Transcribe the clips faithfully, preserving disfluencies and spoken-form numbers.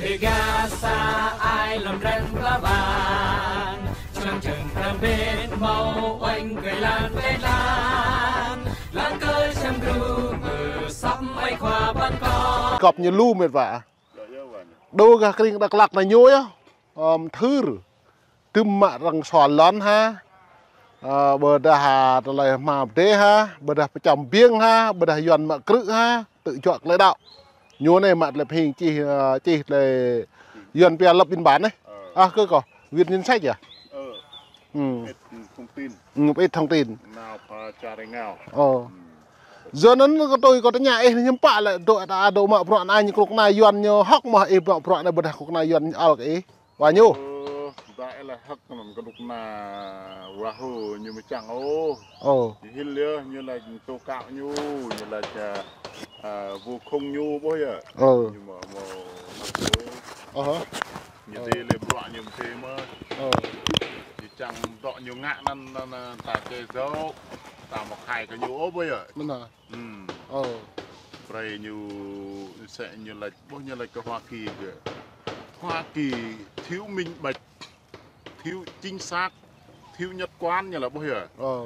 Êga sa ai lăm răng pla bang, člăng čăng pram bên mâo oanh kơ lan lĕ lan, lăng kơ čăm gru mơ săm ai khua ban kơ. Kop ñu lu mĭt wa. Đô gah kring Dak Lak na ñu yơh. Ơ, mthưr. Tŭm mă răng sua lăn ha. Ơ, ƀiădah, ơ, tơlơi hma bdê ha, ƀiădah pơčăm biêng ha, ƀiădah Yuăn mă krư̆ ha, tŭ juă klei đăo. Ñu anei mă tơlơi phing čih, ơ, čih tơlơi Yuăn pia lập biên bản anei. Ơ. Ah, kơ kâo, Việt Nhân Sách à? Ơ. Hmm. Ít thông tin. Hmm, ít thông tin. Nao pha čar êngao. Ơ. Hmm. Yua anăn kâo tui kâo tơña ih hiăm pă lĕ dôk ta dôk mă bruă anei ñu knŭk kna Yuăn ñu hŏk mơh ih mă bruă anei ƀiădah knŭk kna Yuăn ăl kơ ih. Wa ñu. Ơ, dah ih lĕ hơ̆k anăn knŭk kna Wahô ñu mčang ôh. Ơ. Ñu hil yơh, ñu lač tố cáo ñu, ñu lač, ơ, ơ, vu khống ñu ƀuh yơh. Ơ. Ñu mâo, mâo, mâo. Ơ hă. Ñu dê lĕ bruă ñu mthê mơh. Ơ. Ñu čang dŏ ñu ngă anăn, anăn, anăn ta čê dôk, ta mâo khai kơ ñu ôh ƀuh yơh. Mơ̆n hă. Hmm. Ơ. Brei ñu, msĕ ñu lač, ƀuh ñu lač kơ Hoa Kỳ kơ. Hoa Kỳ thiếu minh bạch, thiếu chính xác, thiếu nhất quán ñu lač ƀuh yơh. Ơ.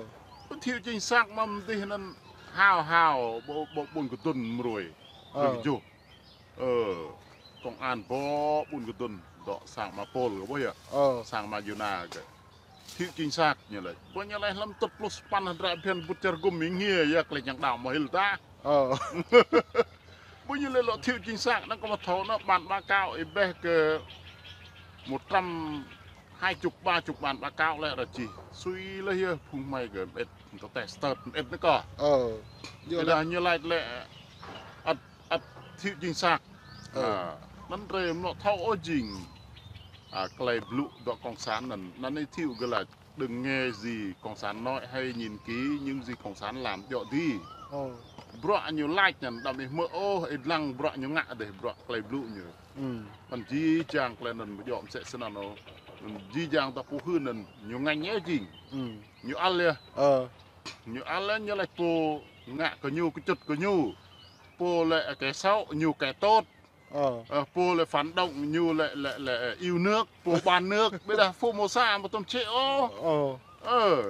Ƀu thiếu chính xác mơh mdih anăn hao hao, ƀu, ƀu, ƀuôn kdŭn mrui. Ơ. Ƀuôn kjuh. Ơ. Công an bŏ ƀuôn kdŭn, dŏ sang mă Pôl kơ ƀuh yơh. Ơ. Sang mă Yôna kơ. Thiếu chính xác ñu lač. Ƀuh ñu lač hlăm tŭt pluh sa păn hdră bhiăn bŭt čar gŭm êngiê ya klei čiăng đăo mơh hil ta. Ơ. Ƀuh ñu lač lŏ thiếu chính xác, năng kơ mă thâo anăn bản báo cáo ih ƀuh kơ một trăm hai chục, ba chục bản báo cáo lĕ ră čih. Sui leh yơh phung hmei kơ mơĭt, kơ test start mơĭt anăn kơ. Ơ. Ƀiădah ñu lač lĕ ăt, ăt thiếu chính xác. Ơ. Ơ. Anăn drei mlŏ thâo ôh jing. Ơ, klei blŭ dŏ cộng sản anăn, anăn ih thâo gơ̆ lač đừng nghe gì cộng sản nói, hãy nhìn kỹ những gì cộng sản làm djŏ dih. Ơ. Bruă ñu lač anăn đăm ih hmư̆ ôh, ih dlăng bruă ñu ngă dih, bruă klei blŭ ñu. Hmm. Anăn jih jang klei anăn djŏ msĕ snăn ôh. Anăn jih jang ta pô hưn anăn ñu ngêñ yơh jing. Hmm. Ñu ăl yơh. Ơ. Ñu ăl yơh ñu lač pô ngă kơ ñu, kčŭt kơ ñu. Pô lĕ kẻ xấu, ñu kẻ tốt. Ơ. Ơ, pô lĕ phản động, ñu lĕ, lĕ, lĕ yêu nước, pô bán nước, ƀiădah Formosa mâo tuôm čhĭ ôh. Ơ. Ơ.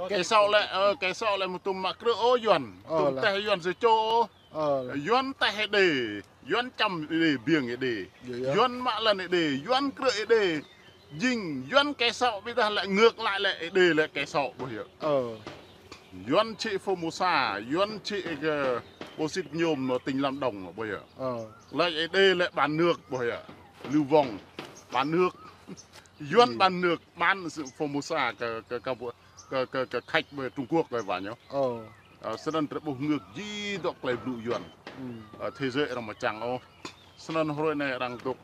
Kẻ xấu lĕ, ơ, kẻ xấu lĕ mâo tuôm mă krư̆ ôh Yuăn. Ơ, tuôm lĕ. Teh Yuăn sa čô ôh. Ơ. Yuăn teh Êđê, Yuăn čăm Êđê, biêng Êđê. Yơh, yơh. Yuăn mă lăn Êđê, Yuăn krư̆ Êđê. Jing Yuăn kẻ xấu ƀiădah lĕ ngược lại lĕ Êđê lĕ kẻ xấu ƀuh yơh. Ơ. Yuăn čhĭ Formosa, Yuăn čhĭ kơ ƀô sĭt ñôm tỉnh Lâm Đồng ƀuh yơh. Ơ. Lĕ Êđê lĕ bán nước ƀuh yơh. Lưu vong bán nước. Yuăn bán nước, bán Formosa kơ, kơ, kơ, kơ, kơ, kơ khách ƀuh Trung Quốc ƀuh wa ñu. Ơ. Ơ, snăn drei ƀuh ngược jih dŏ klei blŭ Yuăn. Hmm. Ơ, thế giới arăng mčang ôh. Snăn hruê anei arăng dôk,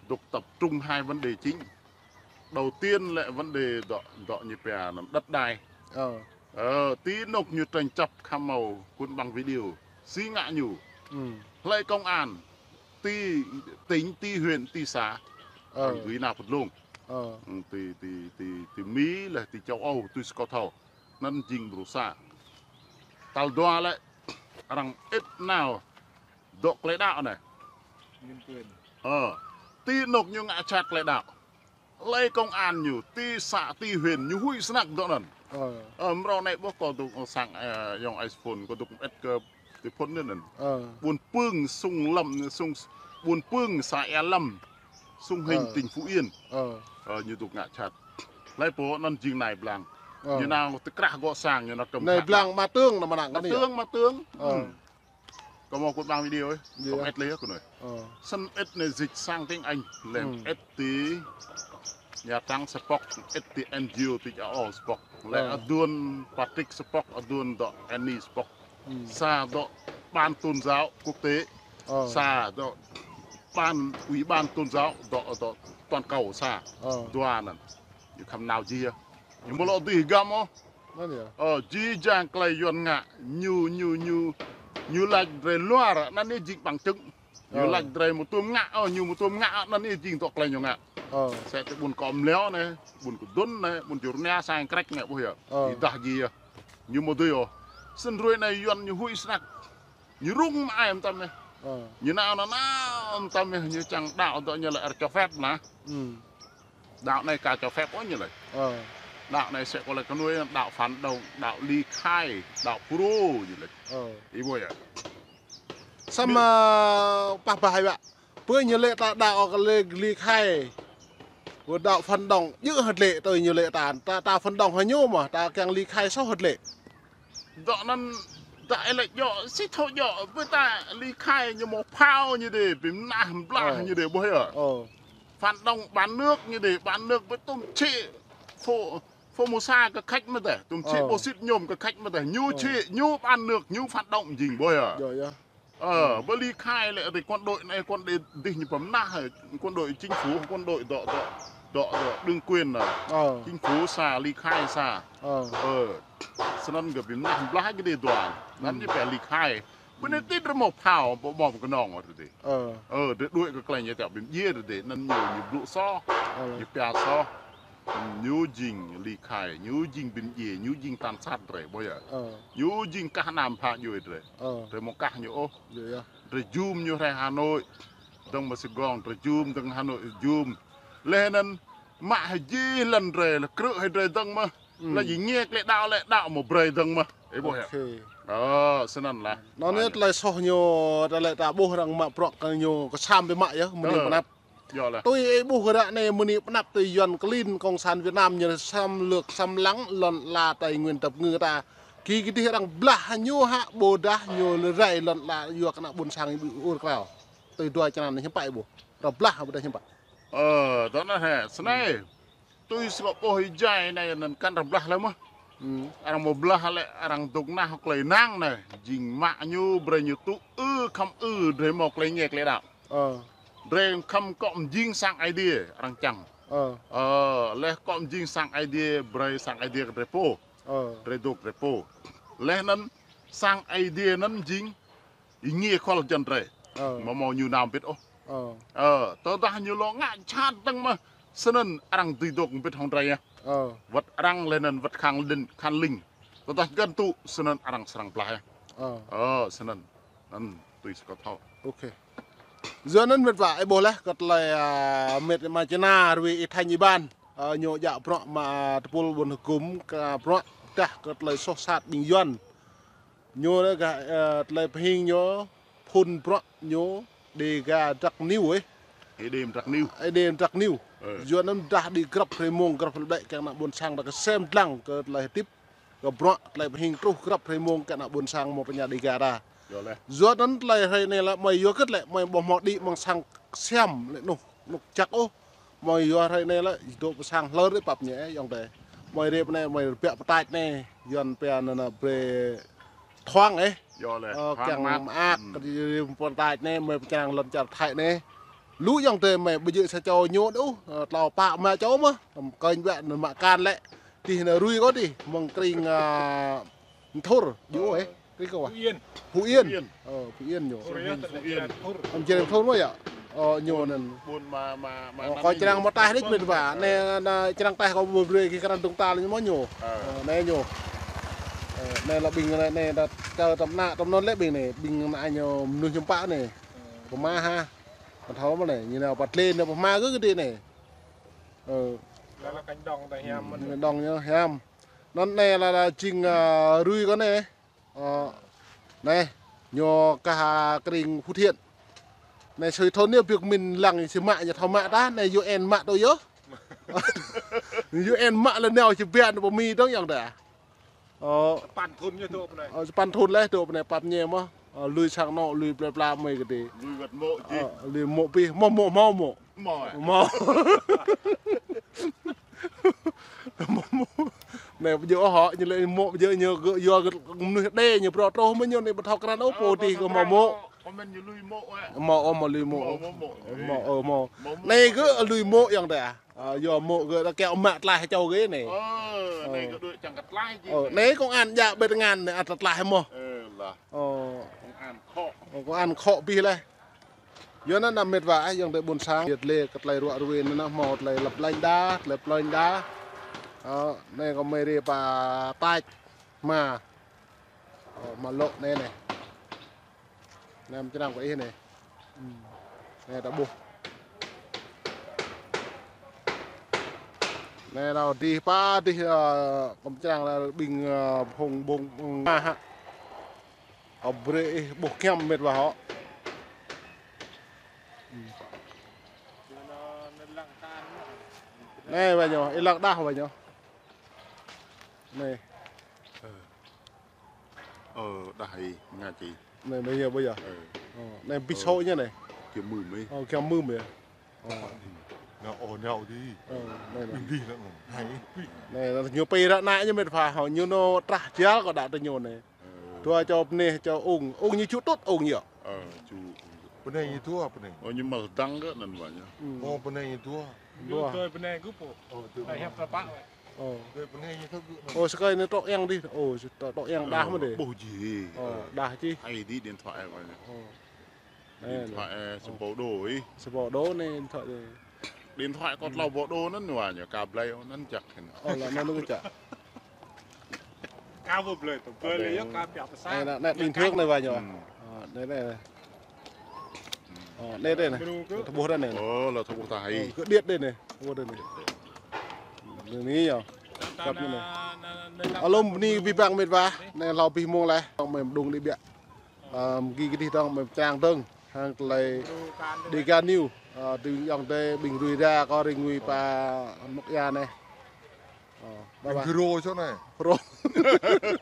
dôk tập trung hai vấn đề chính. Đầu tiên lĕ vấn đề dŏ, dŏ ñu pia anăn đất đai. Ơ. Ơ, ti anôk ñu tranh chấp khăm mâo cuốn băng video. Si ngă ñu. Hmm. Hlei công an, ti tỉnh, ti huyện, ti xã. Ơ. Arăng gưi nao pơdlông. Ơ. Hmm, ti, ti, ti, ti Mi leh, ti châu Âu, tui si kâo thâo. Anăn jing bruă sa. Tal dua lĕ, arăng mơĭt nao dŏ klei đăo anei. Nhân quyền. Ơ, ti anôk ñu ngă jhat klei đăo. Hlei công an ñu, ti xã, ti huyện, ñu huĭ snăk dŏ anăn. Ơ. Ơ, mrâo anei ƀuh kâo dôk sang, ơ, ayŏng iPhone, kâo dôk mơĭt kơ ti phŭn anăn. Ơ. Ƀuôn Pưng, sung Lâm, sung, Ƀuôn Pưng, xã Ea Lâm, sung Hinh, tỉnh Phú Yên. Ơ. Ơ, ñu dôk ngă jhat. Hlei pô anăn jing nai blang. Ơ. Ñu nao ti krah gŏ sang, ñu nao kăm nai blang mă tương nao mă nang kơ mă tương, mă tương. Ơ. Hmm. Kâo mâo cuốn băng video ih. Yơh. Kâo mơĭt leh kơ anei. Ơ. Snăn mơĭt anei dịch sang tiếng Anh. Leh mơĭt ti Nhà Trắng sa pŏk, mơĭt ti N G O ti châu Âu sa pŏk. Leh aduôn Patrick sa pŏk, aduôn dŏ Annie sa pŏk. Hmm. Sa dŏ ban tôn giáo quốc tế. Ơ. Sa dŏ ban, ủy ban tôn giáo dŏ, dŏ toàn cầu sa. Ơ. Dua anăn. Ñu khăm nao jih yơh. Ñu mâo lŏ dưi hgăm ôh. Anăn yơh. Ơ, jih jang klei Yuăn ngă, ñu, ñu, ñu, ñu lač drei luar, anăn yơh jing bằng chứng. Ñu lač drei mâo tuôm ngă, ơ, ñu mâo tuôm ngă, anăn yơh jing dŏ klei ñu ngă. Ơ. Msĕ ti ƀuôn Kŏ Mleo anei, ƀuôn Kdŭn anei, ƀuôn Jur Nia, sang krĕč anei ƀuh yơh. Ơ. Êdah jih yơh. Ñu mâo dưi ôh. Snăn hruê anei Yuăn ñu huĭ snăk. Ñu rŭng mă ai mtam anei. Ơ. Ñu nao nao nao, mtam ñu čiăng đăo dŏ ñu lĕ arăng cho phép nă. Ơ. Đăo anei ka cho phép ôh ñu lĕ. Ơ. Đăo anei sĕ kơ lĕ kơ nuê đăo phản động, đăo ly khai, đăo pro ñu lĕ. Ơ. Ih ƀuh yơh. Samơ̆ pah pah hai ƀă. Pơ ñu lĕ ta đăo kơ lĕ ly khai. Wơ̆t đăo phản động, djŏ hơdlĕ tui ñu lĕ ta, ta, ta phản động hŏng ñu mơh, ta kiăng ly khai soh hơdlĕ. Dŏ anăn ta ih lĕ djŏ, si thâo djŏ, ƀiădah ta ly khai ñu mâo phao ñu dê, bi mnah mblah Ơ. Ñu dê ƀuh yơh. Ơ. Phản động bán nước ñu dê, bán nước ƀiădah tŭm čhĭ Phô, Phô Mô Sa kơ Khač mơh dê, tŭm čhĭ Ơ. Bô xít ñôm kơ Khač mơh dê, ñu Ơ. Čhĭ, ñu bán nước, ñu phản động jing ƀuh yơh. Djŏ yơh. Ơ, ơ. Ƀơ ly khai lĕ ti quân đội anei, quân đội dih ñu pơmnah, quân đội chính phủ, quân đội dŏ, dŏ, dŏ, dŏ, đương quyền nă. Ơ. Chính phủ sa, ly khai sa. Ơ. Ơ, snăn kơ bi mnah mblah kơ dê dua. Anăn Ơ. Ñu pia ly khai. Bơ anei Ơ. Ti drei mâo phao, ƀu mâo knŏng ôh dê. Ơ. Ơ, drei đuĕ kơ klei ñu tiŏ bi mdjiê dê, anăn ñu, ñu blŭ soh, Ơ. Ñu pia soh. Ñu jing ly khai, ñu jing bi mdjiê, ñu jing tàn sát drei, ƀuh yơh. Ơ. Ñu jing kah anăn phă djuê drei. Ơ. Drei mâo kah ñu ôh. Djŏ yơh. Drei jum ñu hriê Hà Nội. Dơ̆ng mơ̆ng Sài Gòn, drei jum, dơ̆ng Hà Nội jum. Leh anăn, mă hĕ jih lăn drei, leh krư̆ hĕ drei dơ̆ng mơh. Ơ. Leh jing ñu klei đăo, leh đăo mâo brei dơ̆ng mơh. Ih ƀuh yơh. Ok. Ơ, snăn lah. Anăn anei tlei soh ñu, tlei ta ƀuh arăng mă bruă kơ ñu, kơ Sam bi mă yơh, mơ̆ng anei Ơ. Pnăp. Djŏ leh. Tui ih ƀuh ară anei mơ̆ng anei pnăp tui Yuăn klin Cộng sản Việt Nam ñu xâm lược xâm lăng lăn ala Tây Nguyên dap kngư ta. Ki kdih arăng blah ñu hă ƀôdah ñu lĕ rai lăn ala yua kơ ană ƀuôn sang ƀu ur krao. Tui dua črăn anei hiưm pă ih ƀuh. Arăng blah ƀôdah hiưm pă. Ơ, dŏ anăn hĕ, snei. Tui si kâo ƀuh êjai anei anăn kăn arăng blah leh mơh. Ơ. Arăng mâo blah lĕ arăng dôk nah klei năng anei. Jing mă ñu brei ñu tŭ ư khăm ư drei mâo klei ñu klei đăo. Ơ. Drei khăm kŏ mjing sang Aê Diê, arăng čiăng. Ơ. Ơ, leh kŏ mjing sang Aê Diê, brei sang Aê Diê kơ drei pô. Ơ. Drei dôk drei pô. Leh anăn sang Aê Diê anăn jing êngiê khuăl jăn drei. Ơ. Mâo mâo ñu nao mbĭt ôh. Ơ. Ơ, tơdah ñu lŏ ngă jhat dơ̆ng mơh, snăn arăng dưi dôk mbĭt hŏng drei yơh. Ơ. Wăt arăng leh anăn wăt khăng lĭn, khăng lĭng. Tơdah găn tŭ, snăn arăng srăng blah yơh. Ơ. Ơ, snăn. Anăn tui si kâo thâo. Ok. Yua anăn mĭt wa, ih ƀuh leh kơ tlei, a, mĭt ma čna rui Y Thanh Y Ban. A, ñu djă bruă mă tơpul ƀuôn hgŭm kơ bruă dah kơ tlei soh sat ƀing Yuăn. Ñu leh gah, a, tlei pơhing ñu phŭn bruă ñu Dega Drăk Niu ih. Ê Đêm Drăk Niu. Ê Đêm Drăk Niu. Ơ. Yua anăn dah đĭ grăp hruê mông grăp hruê đĕ kơ ană ƀuôn sang ta ksem dlăng kơ tlei hdĭp. Kơ bruă tlei pơhing truh grăp hruê mông kơ ană ƀuôn sang mâo pơña Dega ta. Djŏ leh. Yua anăn tlei hruê anei lĕ mơi yua kơ tlei mơi ƀuh mâo đĭ mơ̆ng sang siam lĕ nuh, nuh jăk ôh. Mơi yua hruê anei lĕ dôk pơ sang hlơr dê pap ñĕ yŏng tê. Mơi rê pơ anei mơi rbiă pơtač anei, Yuăn pia anăn brei thoang ih. Djŏ leh, ơ, thoang kiăng mă. Mơak, ơ, kơ rê pơtač anei, mơi pơčrang lăn čar Thái anei. Lu yŏng tê mơi ƀu djơ̆ sa čô ñu ôh, ơ, tlâo pă êma čô mơh, kơnh ƀiă anăn mă kan lĕ. Tih anăn rui kâo tih, mơ̆ng krĭng, a, Mthur, djŏ ôh. Ơ. Krĭng kâo wa. Phú Yên. Phú Yên. Phú Yên. Ơ, Phú Yên ñu. Phú Yên. Phú Yên. Ăm jrê Mthur mơh yơh. Ơ, ñu anăn. Ƀuôn ma, ma, ma, ơ, anăn kâo ñu. Črang mơtaih đĭč mĭt wa. Anei, anei črang taih kâo ƀuh brei kơ krăn dŭng tal ñu mơh ñu. Ơ. Ơ, anei ñu. Ơ, anei lĕ ƀing anei, anei ta čơ tăm anăn, tăm anăn lĕ ƀing anei, ƀing anăn ñu mnuih hiưm pă anei. Ơ. Pơma ha. Kâo thâo mơh anei, ñu nao pă tlei anei pơma kơ kơ dê anei. Ơ. Leh leh kăñ dŏng ta hiam mơh. Kăñ dŏng ñu hiam. Anăn anei lĕ, lĕ jing, a, rui kâo anei. Ơ, anei, ñu kah krĭng Phú Thiện. Anei sui thŭn anei biăk mĭn lăng si mă, ñu thâo mă ta, anei U N mă tui yơh. U N mă leh nao si biăn pơ Mi dơ̆ng yŏng ta. Ơ. Sa păn thŭn ñu dôk pơ anei. Ơ, sa păn thŭn leh dôk pơ anei pap ñĕ mơh. Ơ, lui sang anôk, lui plei pla mơi kơ dê. Lui wăt mô̆ jih. Ơ, lui mô̆ pih, mâo mô̆, mâo mô̆. Mâo. Mâo. Mâo, mâo. Anei ƀu djơ̆ ôh hŏ, ñu lĕ mô̆ ƀu djơ̆ ñu gơ̆ yua gơ̆ mnuih đe ñu brô truh mơh ñu anei ƀu thâo krăn ôh, pô dih kơ mâo mô̆. Kâo mĭn ñu lui mô̆, ơ. Mâo, ơ, mâo lui mô̆. Mâo, mâo mô̆. Mâo, ơ, mâo. Anei gơ̆ lui mô̆ yŏng ta. Ơ, yua mô̆ gơ̆ ta kiăng mă tlaih čô gơ̆ anei. Ơ, anei gơ̆ đuĕ čiăng kơ tlaih jih. Ơ, anei công an djă ƀĕ tơngan anei ăt tlaih mơh. Ơ, lah. Ơ. Công an khŏ. Ơ, công an khŏ pih leh. Yua anăn mĭt wa, ơ, yŏng tê ƀuôn sang. Yăt lĕ kơ tlei ruă ruê anăn mâo tlei lăp lañ đa, tlei plŏñ đa. Ơ, anei kâo mơi rê pă tač ma. Ơ, ma lŏ anei anei. Anei mčrang kơ ih anei. Anei ta ƀuh. Anei nao dih pă dih, ơ, kơ mčrang lĕ ƀing, ơ, phung ƀông, ƀông ma hă. Kâo brei ih ƀuh kiăm mĭt wa hŏ. Anei wa ñu, ih lăng đah wa ñu. Anei. Ơ, đah ih, ngă či. Anei, anei yơh, ƀuh yơh. Ơ. Ơ, anei bi sô ñu anei. Kiăm mưm ih. Ơ, kiăm mưm yơh. Ơ. Ngă ôh nao dih. Ơ, anei, anei. Ƀing dih lăng. Hai. Anei, ñu pĭ ră anăn ñu mĭt wa hŏ, ñu nao trah jal kơ đa tơ ñu anei. Ơ. Dua čô pneh, čô ung. Ung ñu ču tŭt, ung yơh. Ơ, ču. Pneh ñu dua, pneh. Ơ, ñu mă dăng kơ anăn wa ñu. Ơ, pneh ñu dua. Dua. Dua pneh gơ̆ pô. Ơ, dua. Ơ. Dua pneh ñu thâo gơ̆ anăn. Ơ, sơkơi anei trŏ yang dih. Ơ, trŏ yang đah mơh dih. Ƀuh jih. Ơ, đah jih. Hai dih điện thoại wa ñu. Ơ. Điện thoại, ơ, sa êbâo đô ih. Sa êbâo đô anei điện thoại dih. Điện thoại kâo tlâo êbâo đô anăn wa ñu, ka blei anăn jăk hĭn. Ơ, lŏ anăn kơ jăk. Ka ƀuh blei, tơ blei lĕ yơh ka pia pơsa. Anei, anei, anei điện thoại anei wa ñu. Ơ, anei, anei. Ơ, anei, anei, anei. Thâo ƀuh anei. Ơ, lŏ thâo ƀuh ta hai. Ơ, kơ điện anei. Ƀuh anei. Anei ñu. Kăp ñu anei. Alum anei bi bang mĭt wa. Anei hlâo bi mông leh. Mơ̆ng đung đi biă. Ơ, mgi kơ dih dơ̆ng, mơ̆ng mčrang dơ̆ng, hăng tơlơi Dega News, ơ, tui yŏng tê ƀing rui ra kơ rĭng ngui pă nuk ya anei. Ơ, bye bye. Ƀing Hero čô anei. Hero.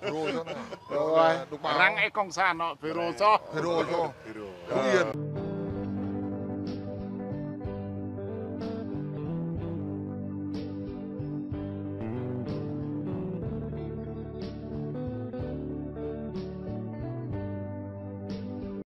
Hero čô anei. Bye bye. Arăng ih cộng sản nŏ, Hero čô. Hero čô. Hero. Phú Yên.